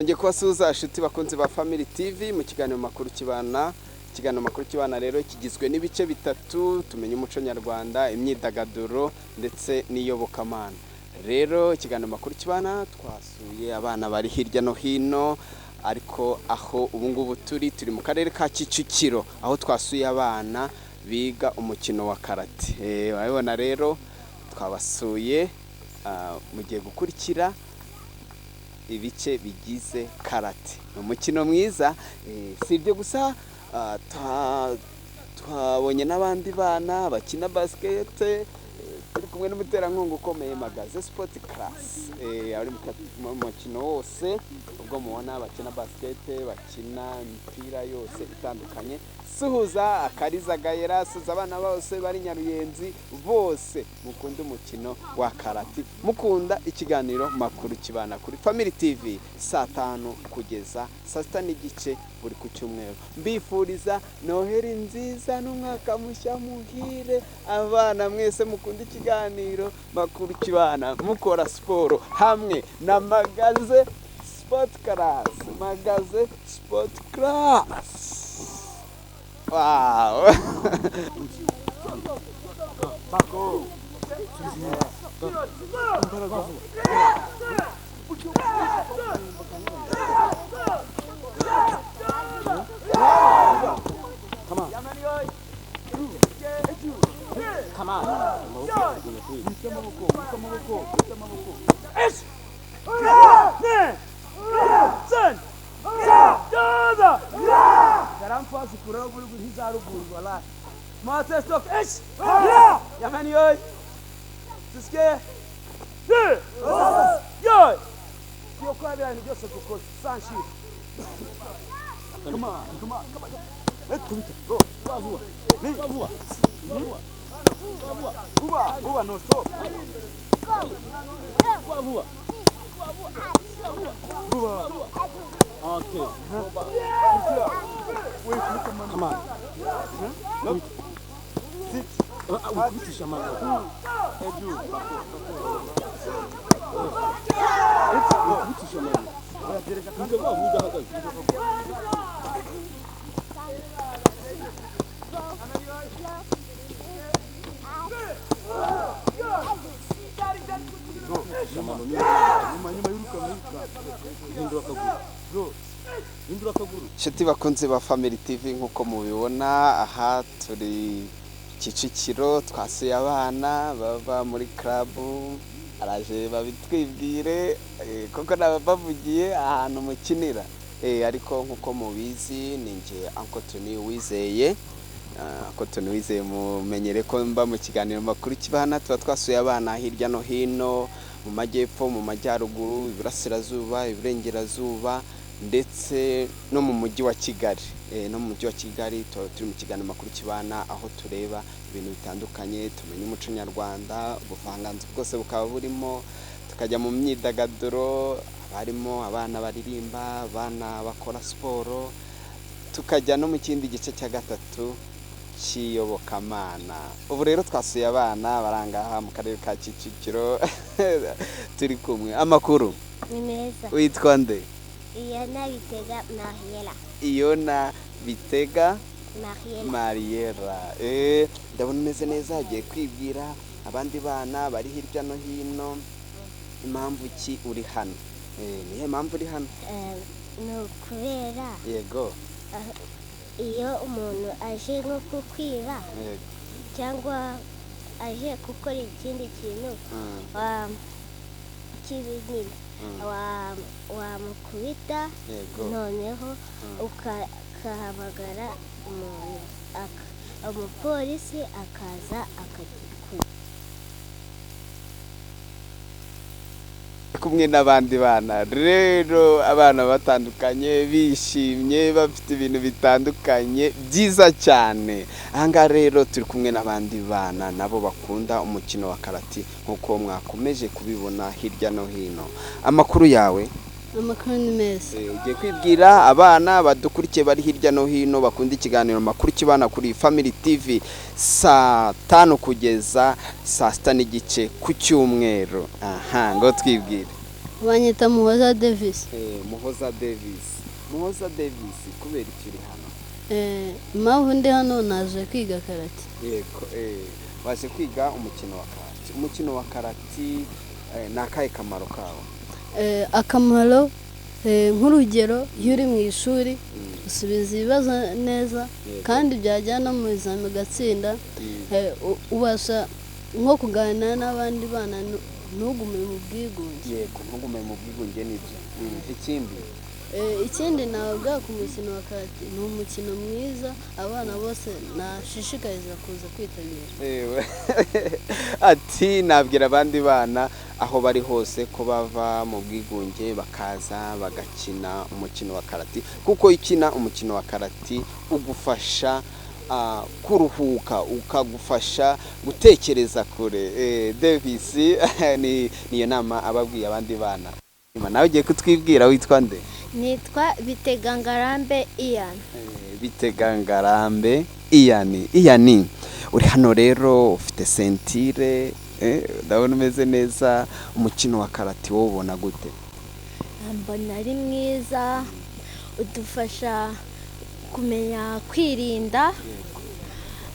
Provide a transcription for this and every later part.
Ngiye kubasuhuza inshuti bakunzi ba Family TV mu kiganiro makuru kibana. Ikiganiro makuru kibana rero kigizwe n'ibice bitatu: tumenye umuco nyarwanda, imyidagaduro ndetse n'iyobokamana. Rero ikiganiro makuru kibana twasuye abana bari hirya no hino, ariko aho ubu ngubu turi mu karere ka Kicukiro, aho twasuye abana biga umukino wa karate. Urabibona rero twabasuye, mugiye gukurikira ibice bigize karate. Ni umukino mwiza. Si ibyo gusa, twabonye n'abandi bana bakina basket, turi kumwe n'umuterankunga ukomeye, Magaze Sport Class, ari mu mukino wose. Ubwo mubona bakina basket, bakina imipira yose itandukanye. Suhuza Akariza Gayera, suhuza abana bose bari Nyaruyenzi, bose mukunda umukino wa karate, mukunda ikiganiro makuru kibana kuri Family TV saa 5 kugeza saa 6:30 buri ku cyumweru. Mbifuriza Noheri nziza n'umwaka mushya muhire. Abana mwese mukunda ikiganiro makuru kibana, mukora siporo hamwe na Magaze Sport Class. Magaze Sport Class, wow! Inshuti bakunzi ba Family TV, nk'uko mubibona aha turi Kicukiro, twasuye abana baba muri club. Araje babitwibwire, kuko nabavugiye ahantu mukinira. Ariko nk'uko mubizi ni njye Uncle Tony Wizeye. Uncle Tony Wizeye, mumenyere ko mba mu kiganiro makuru kibana. Tuba twasuye abana hirya no hino, mu majyepfo, mu majyaruguru, iburasirazuba, iburengerazuba ndetse no mu mujyi wa Kigali. No mu mujyi wa Kigali tuba turi mu kiganiro makuru kibana, aho tureba ibintu bitandukanye, tumenya umuco nyarwanda, ubuvanganzo bwose bukaba burimo, tukajya mu myidagaduro, harimo abana baririmba, abana bakora siporo, tukajya no mu kindi gice cya gatatu cy'iyobokamana. Ubu rero twasuye abana barangaha mu karere ka Kicukiro, turi kumwe. Amakuru? Ni meza. Witwa nde? Iyona Bitega Mariela. Iyona Bitega Mariela. Mariela. Ndabona umeze neza, agiye kwibwira abandi bana bari hirya no hino impamvu ki uri hano. Nihe mpamvu uri hano? Ni ukubera Yego. iyo umuntu aje nko kukwiba cyangwa aje gukora ikindi kintu kibi nyine, wamukubita, noneho ukahamagara umuntu, umupolisi akaza akagikura. Kumwe n'abandi bana rero, abana batandukanye bishimye, bafite ibintu bitandukanye byiza cyane. Ahangaha rero turi kumwe n'abandi bana nabo bakunda umukino wa karate, nk'uko mwakomeje kubibona hirya no hino. Amakuru yawe? Amakuru ni meza. Ugiye kwibwira abana badukurikiye bari hirya no hino, bakunda ikiganiro makuru kibana kuri Family TV saa 5 kugeza saa 6:30 ku cyumweru. Aha ngo twibwire. Banyita Muhoza Davis. Muhoza Davis. Muhoza Davis, kubera iki uri hano? Impamvu ndi hano, naje kwiga karate. Yego, waje kwiga umukino wa karate. Umukino wa karate ni akahe kamaro kawo? Akamaro, nk'urugero iyo uri mu ishuri usubiza ibibazo neza, kandi byajyana mu bizami ugatsinda. Ubasha nko kuganira n'abandi bana, ntugume mu bwigunge. Yego, ntugume mu bwigunge, nibyo. Ikindi? Ikindi navuga ku mukino wa karate, ni umukino mwiza, abana bose nashishikariza kuza kwitabira. Ewe. Ati nabwira abandi bana aho bari hose ko bava mu bwigunge bakaza bagakina umukino wa karate, kuko ikina umukino wa karate ugufasha kuruhuka, ukagufasha gutekereza kure. Davis ni niyo nama ababwiye abandi bana. Nawe ugiye kutwibwira, witwa nde? Nitwa Bitegangarambe Ian. Bitegangarambe Ian. Ian, uri hano rero ufite ceinture, ndabona umeze neza. Umukino wa karate wowe ubona gute? Mbona ari mwiza, udufasha kumenya kwirinda,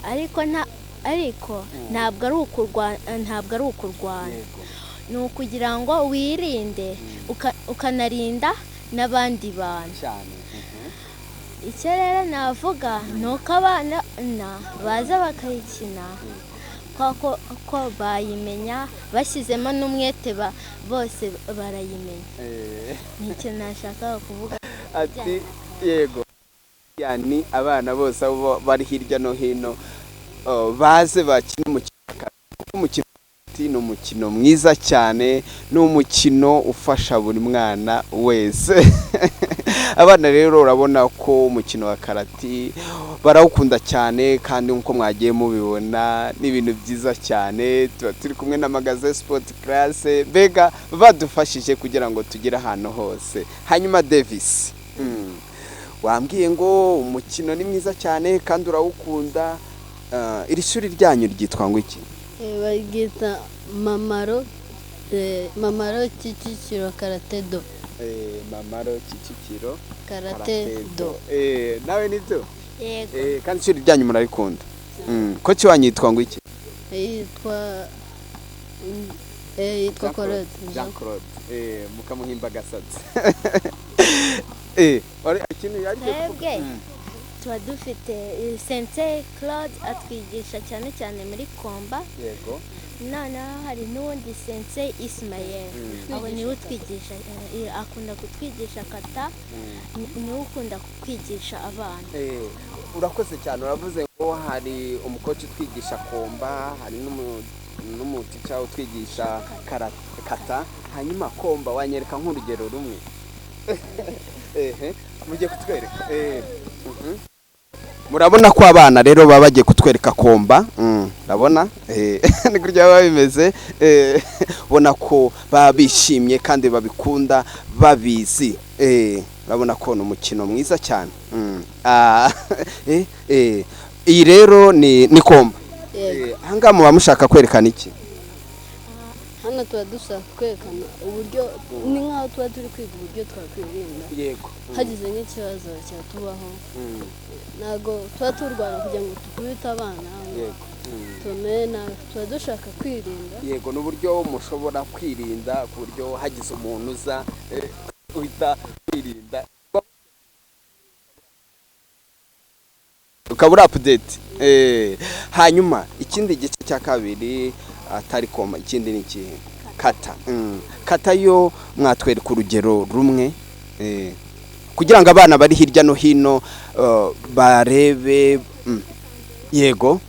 ariko nta ariko ntabwo ari ukurwana, ni ukugira ngo wirinde ukanarinda n'abandi bantu. Cyane. Icyo rero navuga ni uko abana baza bakayikina, ko bayimenya bashyizemo n'umwete, bose barayimenya. Nicyo nashakaga kuvuga. Ati yego, yani abana bose aho bari hirya no hino, baze bakine umukino wa karate, kuko umukino wa karate ni umukino mwiza cyane, ni umukino ufasha buri mwana wese. Abana rero urabona ko umukino wa karate barawukunda cyane, kandi nk'uko mwagiye mubibona ni ibintu byiza cyane. Tuba turi kumwe na Magasin Sport Class, mbega badufashije kugira ngo tugere ahantu hose. Hanyuma Davis, wambwiye ngo umukino ni mwiza cyane kandi urawukunda. Iri shuri ryanyu ryitwa ngo iki? Baryita Mamaro, Mamaro Kicukiro Karate Do. Mamaro Kicukiro Karate Do. Nawe nibyo? Yego. Kandi ishuri ryanyu murarikunda. Coach wanyu yitwa ngo iki? Yitwa Claude. Jean Claude, mukamuhimba agasatsi. Wari ikintu yari agiye kuvuga? Twebwe tuba dufite Sensei Claude, atwigisha cyane cyane muri combat. Noneho hari n'uwundi Sensei Ismael, abo niwe utwigisha, akunda kutwigisha kata, niwe ukunda kwigisha abana. Urakoze cyane. Uravuze ngo hari umucoach utwigisha combat, hari n'umuteacher utwigisha kata. Hanyuma combat wanyereka nk'urugero rumwe? Ehe, mugiye kutwereka. Murabona ko abana rero baba bagiye kutwereka combat. Urabona, ni gutya biba bimeze. Ubona ko baba bishimye kandi babikunda babizi. Urabona ko ni umukino mwiza cyane. Iyi rero ni combat. Yego. Ahangaha muba mushaka kwerekana iki? Hano tuba dushaka kwerekana uburyo, ni nk'aho tuba turi kwiga uburyo twakwirinda hagize nk'ikibazo cyatubaho. Ntabwo tuba turwana kugira ngo dukubite abana, tubamere nabi, tuba dushaka kwirinda. Yego, n'uburyo mushobora kwirinda ku buryo hagize umuntu uza, uhita wirinda, ukaba uri update. Hanyuma ikindi gice cya kabiri atari combat, ikindi ni ikihe? Kata. Kata yo mwatwereka urugero rumwe, kugira ngo abana bari hirya no hino barebe. Yego.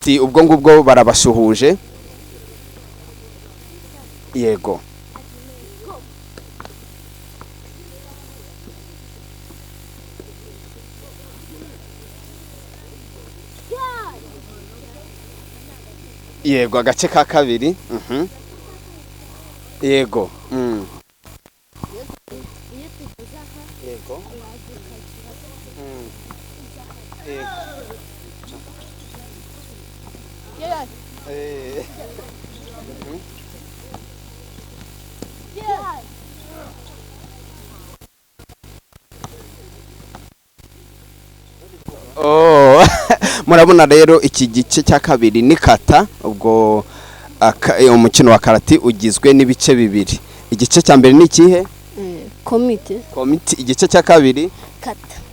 Ati ubwo ngubwo barabasuhuje. Yego. Yego, agace ka kabiri. Yego. Iyo tugeze aha, waza ukagira Yego. Oh, murabona rero iki gice cya kabiri ni kata. Ubwo umukino wa karate ugizwe n'ibice bibiri. Igice cya mbere ni ikihe? Komite. Komite. Igice cya kabiri kata.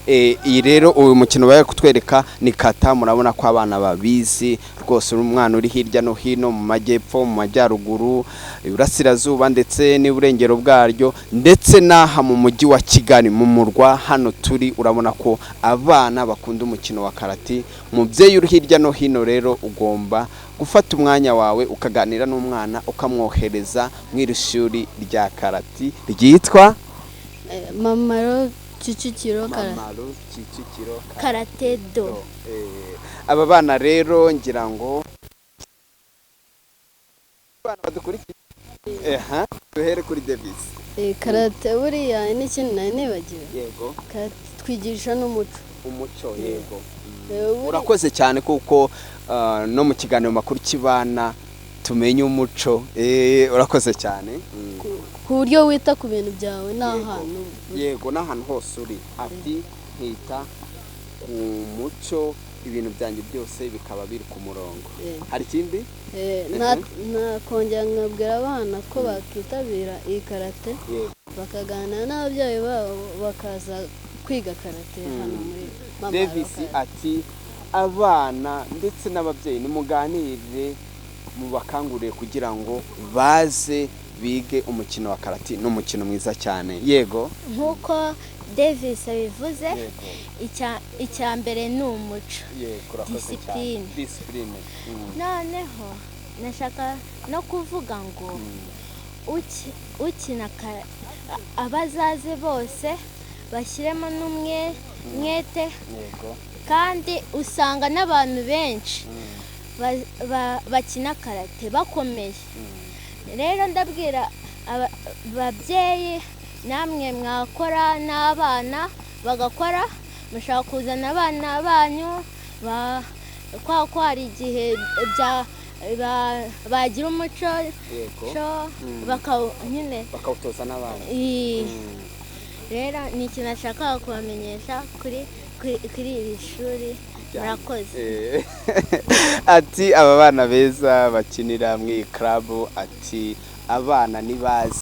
Iyi rero uyu mukino bari kutwereka ni kata. Murabona ko abana babizi rwose. Umwana uri hirya no hino, mu majyepfo, mu majyaruguru, iburasirazuba ndetse n'iburengero bwaryo, ndetse n'aha mu mujyi wa Kigali, mu murwa hano turi, urabona ko abana bakunda umukino wa karate. Mubyeyi uri hirya no hino rero, ugomba gufata umwanya wawe ukaganira n'umwana, ukamwohereza mu iri shuri rya karate ryitwa Mamaro Kicukiro Karate. Mamaro Kicukiro Karate Do. Aba bana rero ngira ngo abana badukurikiye, duhere kuri Davis. Karate buriya n'ikindi nari nibagiwe. Yego. Karate twigisha n'umuco. Umuco, yego. Urakoze cyane, kuko no mu kiganiro makuru kibana tumenye umuco. Urakoze cyane. Ku buryo wita ku bintu byawe n'ahantu. Yego, n'ahantu hose uri. Ati nkita ku muco, ibintu byanjye byose bikaba biri ku murongo. Hari ikindi? Nakongera nkabwira abana ko bakitabira iyi karate, bakaganira n'ababyeyi babo, bakaza kwiga karate hano muri Mama. Davis ati abana ndetse n'ababyeyi nimuganire, mubakangurire kugira ngo baze bige umukino wa karate. Ni umukino mwiza cyane. Yego. Nk'uko Davis abivuze, icya mbere ni umuco. Discipline. Discipline. Noneho nashaka no kuvuga ngo ukina abazaze bose bashyiremo n'umwete, kandi usanga n'abantu benshi bakina karate bakomeye. Rero ndabwira ababyeyi, namwe mwakora n'abana bagakora, mushaka kuzana abana banyu kwa ko hari igihe bagira umuco nyine bakawutoza n'abandi. Rero ni ikintu nashakaga kubamenyesha kuri iri shuri. Murakoze. Ati aba bana beza bakinira mu iyi club, ati abana nibaze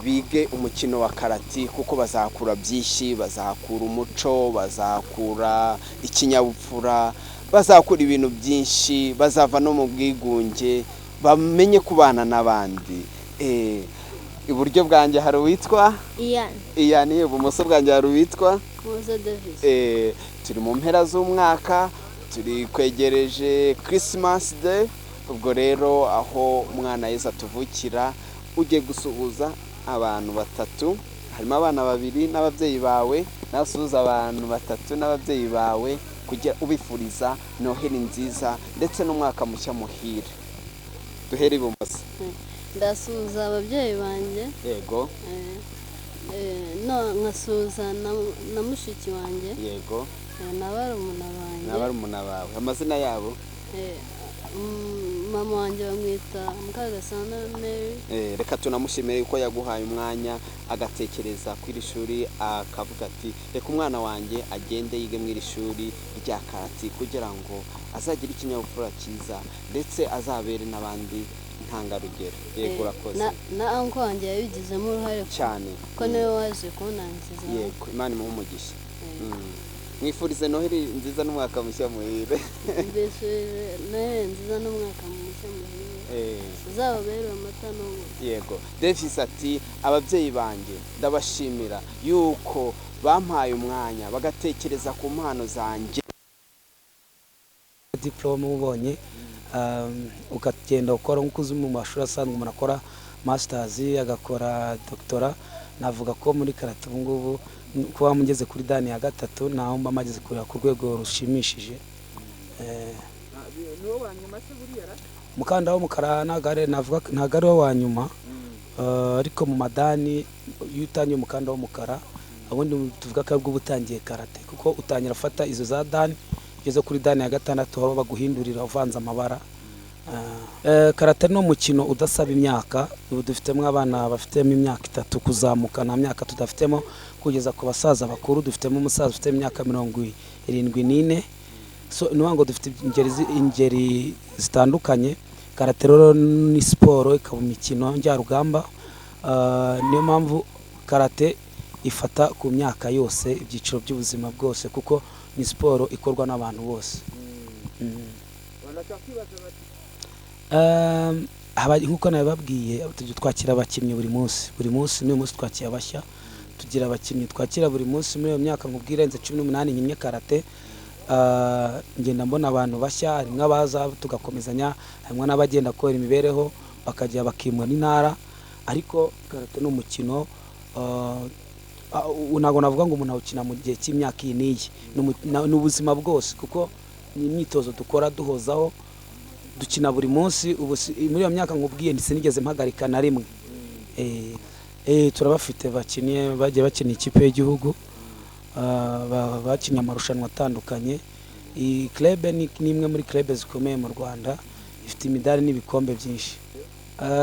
bige umukino wa karate, kuko bazakura byinshi, bazakura umuco, bazakura ikinyabupfura, bazakura ibintu byinshi, bazava no mu bwigunge, bamenye kubana n'abandi. Iburyo bwanjye hari uwitwa Ian. Ibumoso bwanjye hari uwitwa Muhoza Davis. Turi mu mpera z'umwaka, turi kwegereje Christmas Day. Ubwo rero aho umwana Yesu atuvukira, ugiye gusuhuza abantu batatu, harimo abana babiri n'ababyeyi bawe. Nasuhuza abantu batatu n'ababyeyi bawe kugira ubifuriza Noheli nziza ndetse n'umwaka mushya muhire. Duhere ibumoso. Ndasuhuza ababyeyi banjye. Yego. Nkasuhuza na mushiki wanjye. Yego. Na barumuna banjye. Na barumuna bawe, amazina yabo? Mama wanjye bamwita Mukagasana Mary. Reka tunamushimire yuko yaguhaye umwanya, agatekereza ku iri shuri, akavuga ati reka umwana wanjye agende yige mu iri shuri rya karate kugira ngo azagire ikinyabupfura cyiza ndetse azabere n'abandi intangarugero. Yego, urakoze. Na uncle wanjye yabigizemo uruhare cyane, kuko niwe waje kunangiza. Yego, Imana imuhe umugisha. Mwifurize Noheli nziza n'umwaka mushya muhire. Mbifurije Noheli nziza n'umwaka mushya muhire, uzababere amata n'ubuki. Yego. Davis ati ababyeyi banjye ndabashimira yuko bampaye umwanya, bagatekereza ku mpano zanjye. Diplôme ubonye, ukagenda ukora nk'uko uzi mu mashuri asanzwe umuntu akora masters, agakora doctorat. Navuga ko muri karate ubu ngubu kuba mugeze kuri dan ya gatatu, naho mba mageze ku rwego rushimishije. Umukandara w'umukara navuga ntabwo ari wo wa nyuma, ariko mu madani iyo utangiye umukanda w'umukara, ubundi tuvuga ko aribwo uba utangiye karate, kuko utangira afata izo za dan. Ugeze kuri dan ya gatandatu aho baguhindurira uvanze amabara. Karate ni umukino udasaba imyaka. Ubu dufitemo abana bafitemo imyaka 3 kuzamuka, nta myaka tudafitemo, kugeza ku basaza bakuru. Dufitemo umusaza ufite imyaka 74. So ni ngo dufite ingeri zitandukanye. Karate rero ni siporo, ikaba imikino njyarugamba. Niyo mpamvu karate ifata ku myaka yose, ibyiciro by'ubuzima bwose, kuko ni siporo ikorwa n'abantu bose. Nk'uko nabibabwiye, tujya twakira abakinnyi buri munsi, buri munsi. N'uyu munsi twakira abashya, tugira abakinnyi twakira buri munsi. Muri iyo myaka nkubwira irenze 18 nkinnye karate, ngenda mbona abantu bashya. Harimo abaza tugakomezanya, harimo n'abagenda kubera imibereho bakajya bakimura intara. Ariko karate ni umukino, ntabwo navuga ngo umuntu awukina mu gihe cy'imyaka iyi n'iyi. Ni ubuzima bwose, kuko ni imyitozo dukora duhozaho, dukina buri munsi. Ubu muri iyo myaka nkubwiye sinigeze mpagarika na rimwe. Turabafite bakinnye, bagiye bakina ikipe y'igihugu, bakinnye amarushanwa atandukanye. Iyi club ni imwe muri club zikomeye mu Rwanda, ifite imidari n'ibikombe byinshi.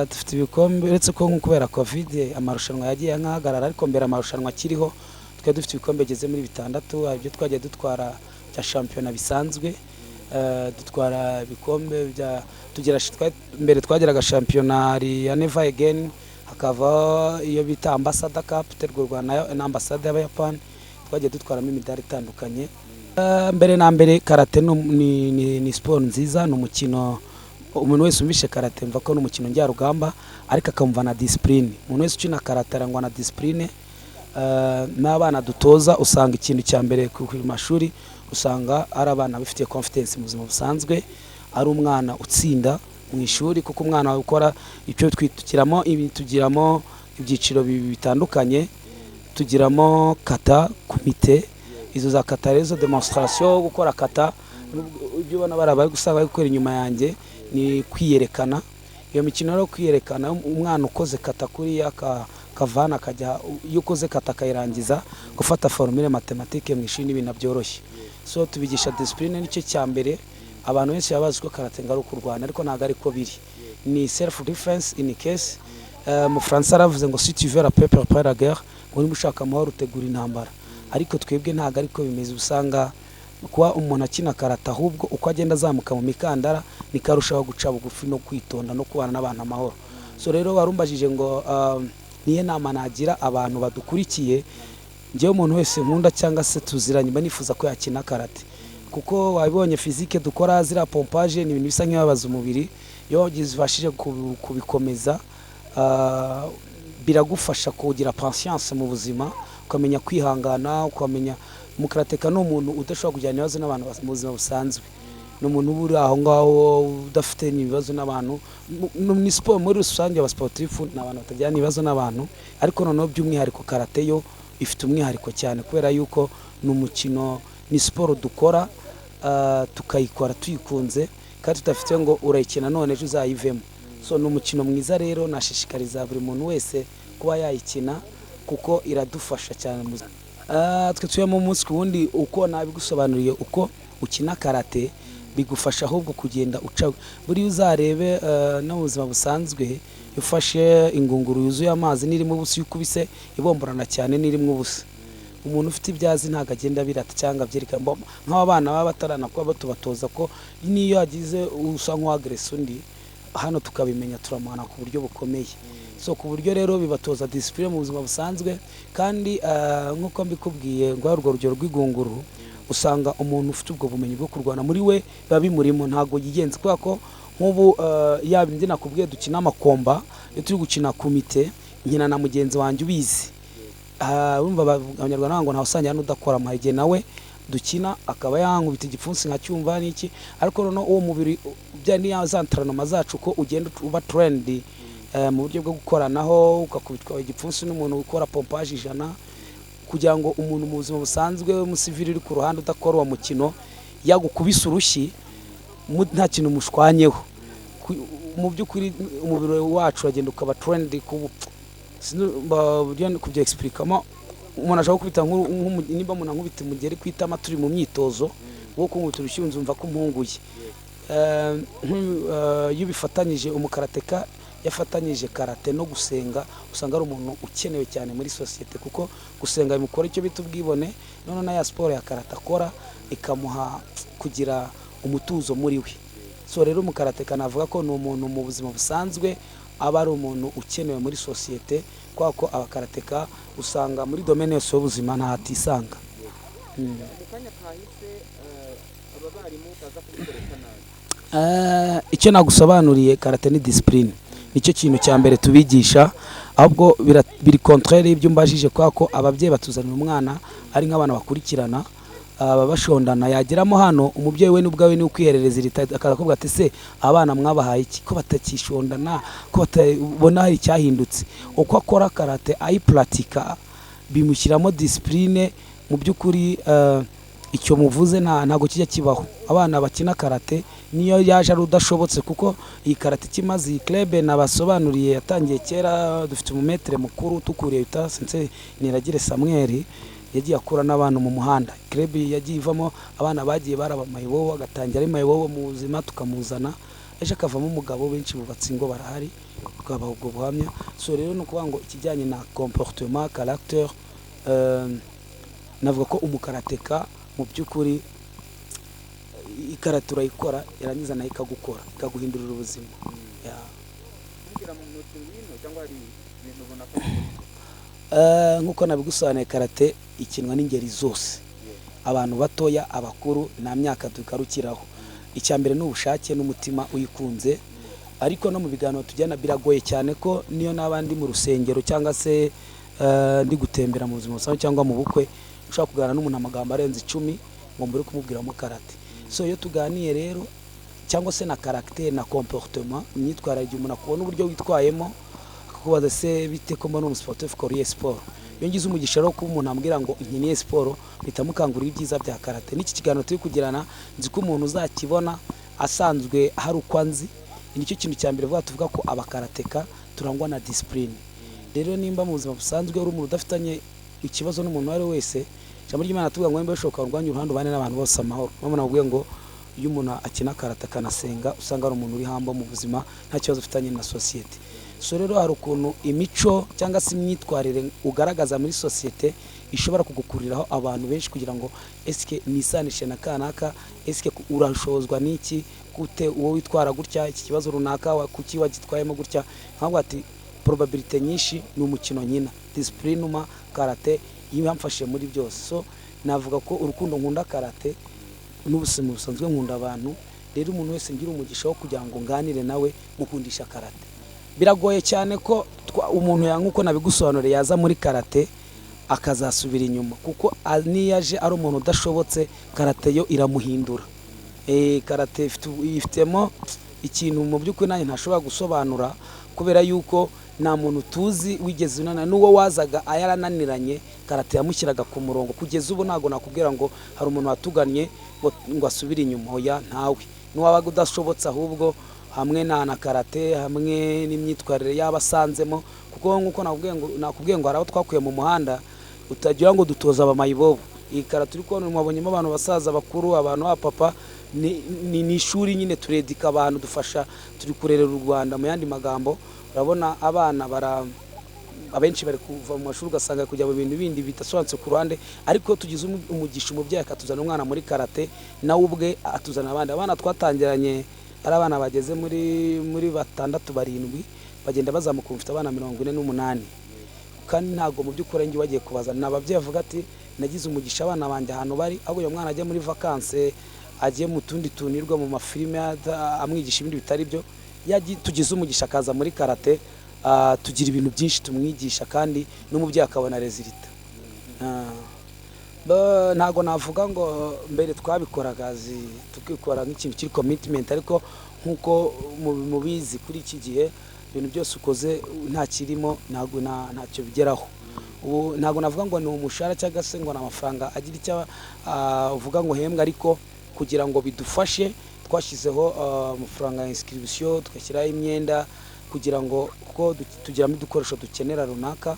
Dufite ibikombe, uretse ko nko kubera Covid amarushanwa yagiye nkahagarara, ariko mbere amarushanwa akiriho twari dufite ibikombe bigeze muri 6. Hari ibyo twagiye dutwara bya shampiyona bisanzwe, dutwara ibikombe bya tugira mbere twageraga shampiyona ya Never Again, hakava iyo bita Ambassador Cup itegurwa na ambasade y'Abayapani, twagiye dutwaramo imidari itandukanye. Mbere na mbere karate ni siporo nziza, ni umukino umuntu wese umvishe karate mva ko ni umukino njyarugamba, ariko akamva na discipline. Umuntu wese ukina karate arangwa na discipline. N'abana dutoza usanga ikintu cya mbere ku mashuri usanga ari abana bafitiye confidence mu buzima busanzwe, ari umwana utsinda mu ishuri, kuko umwana ukora icyo twitukiramo ibi, tugiramo ibyiciro bitandukanye, tugiramo kata, kumite. Izo za kata rero, demonstration, gukora kata, ibyo ubona bari bari gusanga bari gukora inyuma yanjye ni kwiyerekana. Iyo mikino rero kwiyerekana, umwana ukoze kata kuriya kavana akajya, iyo ukoze kata akayirangiza, gufata formule mathématique mu ishuri n'ibintu byoroshye. So tubigisha discipline, nicyo cya mbere. Abantu benshi baba bazi ko karate ngo ari ukurwana, ariko ntabwo ariko biri, ni self defense in case. Mu Faransa aravuze ngo "Si tu veux la paix, prépare la guerre", ngo niba ushaka amahoro utegura intambara. Ariko twebwe ntabwo ariko bimeze. Usanga kuba umuntu akina karate, ahubwo uko agenda azamuka mu mikandara niko arushaho guca bugufi no kwitonda no kubana n'abantu amahoro. So rero warumbajije ngo niyo nama nagira abantu badukurikiye. Njyewe umuntu wese nkunda cyangwa se tuziranye mba nifuza ko yakina karate, kuko wabibonye physique dukora, ziriya pompage ni ibintu bisa nk'ibibabaza umubiri. Iyo ubashije kubikomeza, biragufasha kugira patience mu buzima, ukamenya kwihangana, ukamenya umukarateka ni umuntu udashobora kugirana ibibazo n'abantu mu buzima busanzwe, ni umuntu uba uri aho ngaho udafite ibibazo n'abantu. Ni siporo muri rusange, abasportifu ni abantu batagirana ibibazo n'abantu, ariko noneho by'umwihariko karate yo ifite umwihariko cyane, kubera yuko ni umukino, ni siporo dukora, tukayikora tuyikunze kandi tudafite ngo urayikina none ejo uzayivemo. So ni umukino mwiza rero, nashishikariza buri muntu wese kuba yayikina kuko iradufasha cyane mu buzima. Twe tubamo umunsi ku wundi. Uko nabigusobanuriye, uko ukina karate bigufasha ahubwo kugenda uca buriya uzarebe, no mu buzima busanzwe, iyo ufashe ingunguru yuzuye amazi n'irimo ubusa, iyo ukubise ibomborana cyane n'irimo ubusa. Umuntu ufite ibyo azi ntabwo agenda abirata cyangwa abyerekana. Nk'aba bana baba bataranakuba tubatoza ko n'iyo yagize usa nk'uwageresa undi hano tukabimenya, turamuhana ku buryo bukomeye. So ku buryo rero bibatoza discipline mu buzima busanzwe. Kandi nk'uko mbikubwiye ngo urwo rugero rw'igunguru, usanga umuntu ufite ubwo bumenyi bwo kurwana muri we biba bimurimo, ntabwo yigenza, kubera ko nk'ubu yaba indi nakubwiye dukina amakomba, iyo turi gukina kumite nkina na mugenzi wanjye ubizi. Urumva Abanyarwanda ngo ntawe usangira n'udakora. Hari igihe nawe dukina akaba yankubita igipfunsi nkacyumva n'iki, ariko noneho uwo mubiri bya niya za entraînement zacu ko ugenda uba trained mu buryo bwo gukoranaho, ugakubitwa igipfunsi n'umuntu ukora pompage 100, kugira ngo umuntu mu buzima busanzwe w'umusivili uri ku ruhande udakora uwo mukino yagukubise urushyi nta kintu mushwanyeho. Mu by'ukuri umubiri wacu uragenda ukaba trained ku buryo kubyexplikamo. Umuntu ashobora gukubita, nimba umuntu ankubita umugeri ku itama turi mu myitozo, Wo kunkubita urushyi nzumva ko umpunguye. Iyo ubifatanyije, umukarateka yafatanyije karate no gusenga, usanga ari umuntu ukenewe cyane muri sosiyete, kuko gusenga bimukora icyo bita ubwibone, noneho na ya siporo ya karate akora ikamuha kugira umutuzo muri we. So rero umukarateka navuga ko ni umuntu mu buzima busanzwe aba ari umuntu ukenewe muri sosiyete, kubera ko abakarateka usanga muri domaine yose y'ubuzima ntahatisanga. Mu kanya kahise aba barimu baza kubikoresha nabi. Icyo nagusobanuriye, karate ni discipline, nicyo kintu cya mbere tubigisha. Ahubwo biri contraire y'ibyo umbajije, kubera ko ababyeyi batuzanira umwana ari nk'abana bakurikirana, baba bashondana, yageramo hano umubyeyi we n'ubwawe ni ukwiherereza irita, akakubwira ati: "Se abana mwabahaye iki ko batakishondana, ko batabona hari icyahindutse?" Uko akora karate ayipuratika bimushyiramo discipline. Mu by'ukuri icyo muvuze ntabwo kijya kibaho. Abana bakina karate niyo yaje ari udashobotse, kuko iyi karate ikimaze, iyi club nabasobanuriye yatangiye kera, dufite umu maître mukuru tukuriye bita Sensei Niragire Samuel, yagiye akura n'abantu mu muhanda. Club yagiye ivamo abana bagiye baraba mayibobo, agatangira ari mayibobo mu buzima, tukamuzana ejo akavamo umugabo, benshi bubatse ingo barahari, tukabaha ubwo buhamya. So rero ni ukuvuga ngo ikijyanye na comportement, caractère, navuga ko umukarateka mu by'ukuri ikarate urayikora, yarangiza nayo ikagukora, ikaguhindurira ubuzima. Yeah. Kumbwira mu ntoki ngwino cyangwa hari ibintu runaka? Nk'uko nabigusobanuye, karate ikinwa n'ingeri zose, abantu batoya, abakuru, nta myaka tugarukiraho. Icya mbere ni ubushake n'umutima uyikunze. Ariko no mu biganiro tujyana biragoye cyane ko niyo naba ndi mu rusengero cyangwa se ndi gutembera mu buzima busanzwe cyangwa mu bukwe, ushobora kuganira n'umuntu amagambo arenze 10 ngo mbure kumubwiramo karate. So iyo tuganiye rero, cyangwa se na caractère na comportement, imyitwarire, igihe umuntu akubona uburyo witwayemo akakubaza: "Se bite ko mbona umusportif ukora siporo?" Iyo ngize umugisha rero kuba umuntu ambwira ngo nkiniye siporo, mpita mukangurira ibyiza bya karate. N'iki kiganiro turi kugirana, nzi ko umuntu uzakibona asanzwe hari uko anzi. Nicyo kintu cya mbere vuga, tuvuga ko abakarateka turangwa na discipline. Rero nimba mu buzima busanzwe uri umuntu udafitanye ikibazo n'umuntu uwo ari we wese, ijambo ry'Imana tuvuga ngo nimba bishoboka urwanya uruhande ubane n'abantu bose amahoro. Niyo nakubwiye ngo iyo umuntu akina karate akanasenga, usanga ari umuntu uri humble mu buzima, nta kibazo ufitanye na sosiyete. So rero hari ukuntu imico cyangwa se imyitwarire ugaragaza muri sosiyete ishobora kugukuriraho abantu benshi, kugira ngo esike nisanishe na kanaka, esike urashozwa n'iki, gute uwo witwara gutya, iki kibazo runaka kuki wagitwayemo gutya? Nkavuga ati probabilité nyinshi ni umukino nkina, discipline uma karate yamfashije muri byose. So navuga ko urukundo nkunda karate n'ubuzima busanzwe nkunda abantu. Rero umuntu wese ngira umugisha wo kugira ngo nganire nawe, mukundisha karate. Biragoye cyane ko umuntu ya nk'uko nabigusobanuriye yaza muri karate akazasubira inyuma, kuko niyo aje ari umuntu udashobotse, karate yo iramuhindura. Karate ifitemo ikintu mu by'ukuri nanjye ntashobora gusobanura, kubera yuko nta muntu tuzi wigeze unana n'uwo wazaga yarananiranye, karate yamushyiraga ku murongo. Kugeza ubu ntabwo nakubwira ngo hari umuntu watugannye ngo asubire inyuma. Oya, ntawe. N'uwabaga udashobotse, ahubwo hamwe na karate, hamwe n'imyitwarire yaba asanzemo, kuko nk'uko nakubwiye ngo hari abo twakuye mu muhanda, utagira ngo dutoza abamayibobo. Iyi karate uri kubona mwabonyemo abantu basaza bakuru, abantu ba papa, ni ishuri nyine, turedika abantu, dufasha, turi kurerera u Rwanda. Mu yandi magambo, urabona abana bara abenshi bari kuva mu mashuri, ugasanga kujya mu bintu bindi bidasobanutse ku ruhande. Ariko tugize umugisha, umubyeyi akatuzana umwana muri karate, nawe ubwe atuzana abandi abana twatangiranye ari abana bageze muri batandatu, barindwi, bagenda bazamuka, mfite abana 48. Kandi ntabwo mu by'ukuri njye bagiye kubaza, ni ababyeyi bavuga ati: "Nagize umugisha, abana banjye ahantu bari, aho uyu mwana ajya muri vacances, agiye mu tundi tunirwa mu mafilime amwigisha ibindi bitari byo, tugize umugisha akaza muri karate, tugira ibintu byinshi tumwigisha, kandi n'umubyeyi akabona résultat." Ntabwo navuga ngo mbere twabikoraga tukikora nk'ikintu kiri commitment, ariko nk'uko mubizi kuri iki gihe, ibintu byose ukoze nta kirimo ntabwo ntacyo bigeraho. Ubu ntabwo navuga ngo ni umushahara cyangwa se ngo ni amafaranga agira icyo uvuga ngo hembwa, ariko kugira ngo bidufashe twashyizeho amafaranga ya inscription, tugashyiraho imyenda, kugira ngo kuko tugiramo udukoresho dukenera runaka.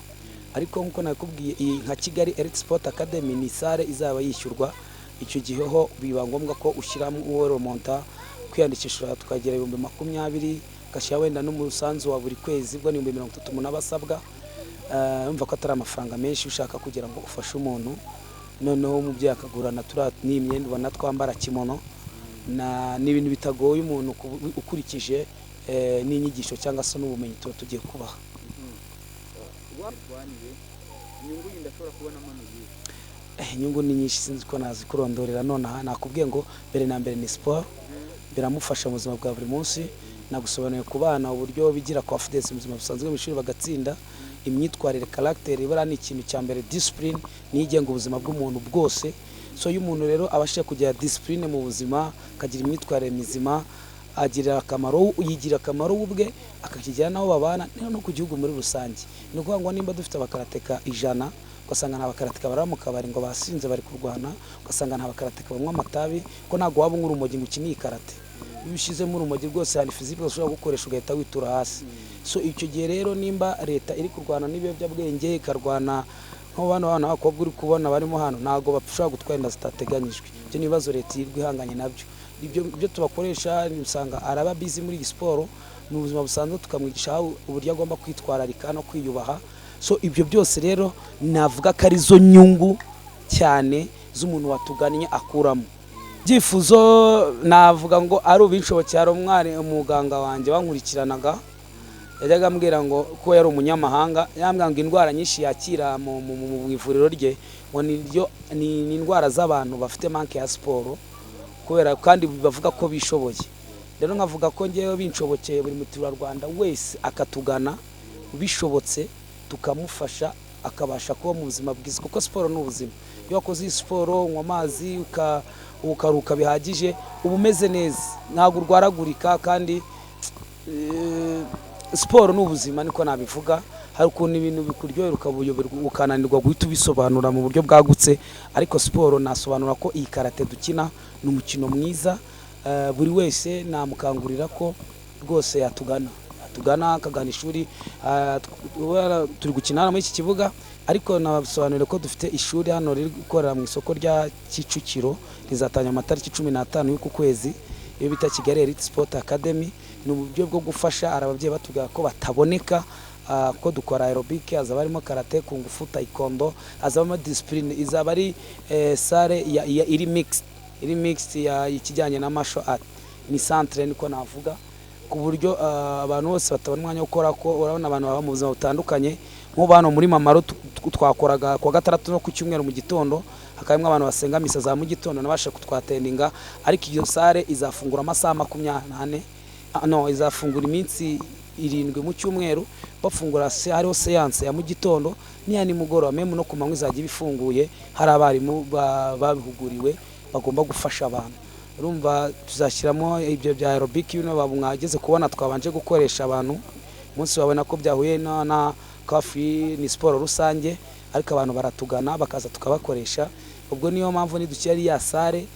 Ariko nk'uko nakubwiye, iyi nka Kigali Elite Sport Academy ni salle izaba yishyurwa. Icyo gihe ho biba ngombwa ko ushyiramo uwo remonta kwiyandikisha, tukagera 20,000, ugashyira wenda n'umusanzu wa buri kwezi, ubwo ni 30,000 umuntu aba asabwa. Urumva ko atari amafaranga menshi ushaka kugira ngo ufashe umuntu. Noneho umubyeyi akagura na turiya n'imyenda ubona twambara kimono, ni ibintu bitagoye umuntu ukurikije n'inyigisho cyangwa se n'ubumenyi tuba tugiye kubaha. Warwaniye inyungu yindi ashobora kubonamo ni iyihe? Inyungu ni nyinshi, sinzi ko nazikurondorera nonaha. Nakubwiye ngo mbere na mbere ni siporo, biramufasha mu buzima bwa buri munsi. Nagusobanuriye ku bana uburyo bigira confidence mu buzima busanzwe, mu ishuri bagatsinda, imyitwarire, caractère, buriya ni ikintu cya mbere. Discipline niyo igenga ubuzima bw'umuntu bwose. So iyo umuntu rero abashije kugira discipline mu buzima, akagira imyitwarire mizima, agirira akamaro, yigira akamaro we ubwe, akakigira n'abo babana no ku gihugu muri rusange. Ni ukuvuga ngo nimba dufite abakarateka 100, ugasanga nta bakarateka barara mu kabari ngo basinze bari kurwana, ugasanga nta bakarateka banywa amatabi, ko ntabwo waba unywa urumogi ngo ukine iyi karate. Iyo ushyizemo urumogi rwose hari physique ushobora gukoresha ugahita witura hasi. So icyo gihe rero nimba leta iri kurwana n'ibiyobyabwenge, ikarwana nko bano bana b'abakobwa uri kubona barimo hano, ntabwo bashobora gutwara inda zitateganyijwe. Ibyo ni ibibazo leta yirirwa ihanganye nabyo. Ibyo tubakoresha, usanga araba busy muri iyi siporo, mu buzima busanzwe tukamwigisha uburyo agomba kwitwararika no kwiyubaha. So ibyo byose rero navuga ko arizo nyungu cyane z'umuntu watugannye akuramo. Ibyifuzo navuga ngo ari ubinshobokeye, hari umwari umuganga wanjye wankurikiranaga yajyaga ambwira ngo ko yari umunyamahanga, yambwira ngo indwara nyinshi yakira mu ivuriro rye ngo ni indwara z'abantu bafite manque ya siporo, kubera kandi bavuga ko bishoboye. Rero nkavuga ko ngewe binshobokeye buri muturarwanda wese akatugana bishobotse, tukamufasha akabasha kuba mu buzima bwiza, kuko siporo ni ubuzima. Iyo wakoze iyi siporo, unywa amazi, ukaruhuka bihagije, uba umeze neza, ntabwo urwaragurika. Kandi siporo ni ubuzima, niko nabivuga. Hari ukuntu ibintu bikuryohera ukabuyoberwa, ukananirwa guhita ubisobanura mu buryo bwagutse, ariko siporo nasobanura ko iyi karate dukina ni umukino mwiza. Buri wese namukangurira ko rwose yatugana akagana ishuri. Turi gukina hano muri iki kibuga, ariko nabasobanurira ko dufite ishuri hano riri gukorera mu isoko rya Kicukiro, rizatangira amatariki 15 y'uku kwezi, iyo bita Kigali Elite Sport Academy. Ni uburyo bwo gufasha hari ababyeyi batubwira ko bataboneka, ko dukora aerobic, hazaba harimo karate, kung fu, taekwondo, hazabamo discipline. Izaba ari salle iri mixed ya ikijyanye na martial art, ni centre niko navuga, ku buryo abantu bose batabona umwanya wo gukora, ko urabona abantu baba mu buzima butandukanye. Nk'ubu hano muri Mamaro twakoraga kuwa gatandatu no ku cyumweru mu gitondo, hakabamo abantu basenga misa za mu gitondo nabasha kutwatendinga, ariko iyo salle izafungura amasaha 24, no izafungura iminsi 7 mu cyumweru, bafungura hariho séance ya mu gitondo n'iya nimugoroba, même no ku manywa izajya iba ifunguye, hari abarimu babihuguriwe bagomba gufasha abantu. Urumva tuzashyiramo ibyo bya aerobic bino mwageze kubona twabanje gukoresha abantu umunsi, babona ko byahuye na coffee, ni siporo rusange, ariko abantu baratugana bakaza tukabakoresha. Ubwo niyo mpamvu nidushyira ya salle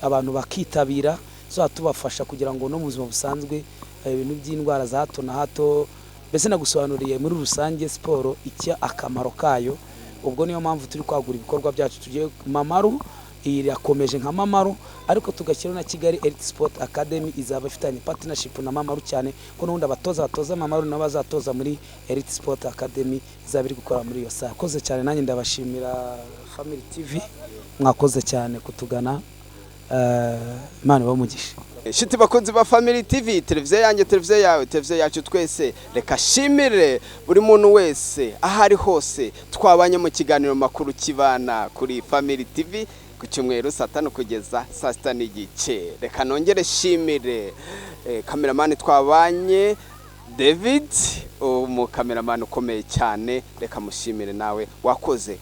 abantu bakitabira, tuzaba tubafasha kugira ngo no mu buzima busanzwe ibintu by'indwara za hato na hato. Mbese nagusobanuriye muri rusange siporo icyo akamaro kayo. Ubwo niyo mpamvu turi kwagura ibikorwa byacu, tugiye Mamaru irakomeje nka Mamaru, ariko tugashyiraho na Kigali Elite Sport Academy, izaba ifitanye partnership na Mamaru cyane ko n'ubundi abatoza batoza Mamaru nabo bazatoza muri Elite Sport Academy izaba iri gukora muri iyo salle. Mwakoze cyane, nanjye ndabashimira Family TV, mwakoze cyane kutugana. Imana ibahe umugisha. Inshuti bakunzi ba Family TV, televiziyo yanjye, televiziyo yawe, televiziyo yacu twese, reka shimire buri muntu wese aho ari hose twabanye mu kiganiro makuru kibana kuri Family TV ku cyumweru saa 5 kugeza saa 6:30. Reka nongere shimire kameramani twabanye David, umukameramani ukomeye cyane, reka mushimire nawe wakoze.